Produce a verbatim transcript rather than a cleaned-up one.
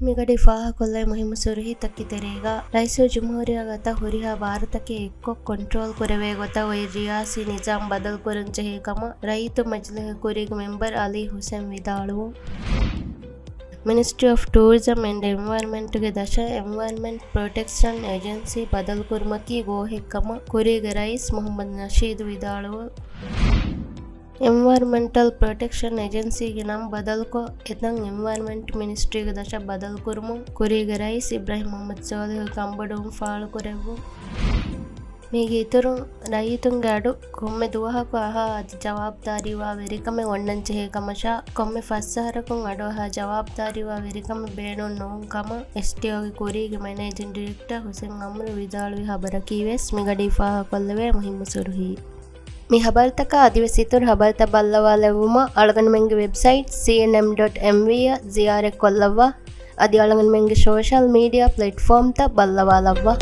މިގަޑި ފާހަގަކޮށްލައި މުހިއްމު ސުރުހީތަކީ ތެރޭގަ، ރައީސުލްޖުމްހޫރިއްޔާ ގަތާ ހުރިހާ ބާރުތަކެއް އެއްކޮށް ކޮންޓްރޯލް ކުރެވޭ ގޮތަށް އޮތް ރިޔާސީ ނިޒާމް ބަދަލުކުރަން ޖެހޭ ކަމަށް ރައްޔިތު މަޖިލީހުގެ ކުރީގެ މެމްބަރު އަލީ ހުސެން ވިދާޅުވުން. މިނިސްޓްރީ އޮފް ޓޫރިޒަމް އެންޑް އެންވަޔަރމަންޓްގެ ދަށަށް އެންވަޔަރމަންޓް ޕްރޮޓެކްޝަން އެޖެންސީ ބަދަލުކުރުމަކީ ގޯހެއް ކަމަށް ކުރީގެ ރައީސް މުހައްމަދު ނަޝީދު ވިދާޅުވުން. އެންވަޔަރމަންޓަލް ޕްރޮޓެކްޝަން އެޖެންސީގެ ނަން ބަދަލުކޮށް، އެތަން އެންވަޔަރމަންޓް މިނިސްޓްރީގެ ދަށަށް ބަދަލުކުރުމުން ކުރީގެ ރައީސް އިބްރާހިމް މުހައްމަދު ސޯލިހު ކަންބޮޑުވުން ފާޅުކުރެއްވުން. މީގެ އިތުރުން، ރައްޔިތުންގެ އަޑު ކޮންމެ ދުވަހަކު އަހާ އަދި ޖަވާބުދާރީވާ ވެރިކަމެއް އޮންނަން ޖެހޭ ކަމަށާ، ކޮންމެ ފަސް އަހަރަކުން އަޑު އަހާ ޖަވާބުދާރީވާ ވެރިކަމެއް ބޭނުން ނޫން ކަމަށް އެސްޓީއޯގެ ކުރީގެ މެނޭޖިން ޑިރެކްޓަރ ހުސެން އަމްރު ވިދާޅުވި ހަބަރަކީ ވެސް މިގަޑީ ފާހަގަކޮށްލެވޭ މުހިއްމު ސުރުހީ. މި ހަބަރުތަކާ އަދިވެސް އިތުރު ހަބަރުތައް ބައްލަވާލެއްވުމަށް އަޅުގަނޑުމެންގެ ވެބްސައިޓް ސީއެންއެމް ޑޮޓް އެމްވީ އަށް ޒިޔާރަތް ކޮށްލައްވާ. އަދި އަޅުގަނޑުމެންގެ ސޯޝަލް މީޑިއާ ޕްލެޓްފޯމްތައް ބައްލަވާލައްވާ.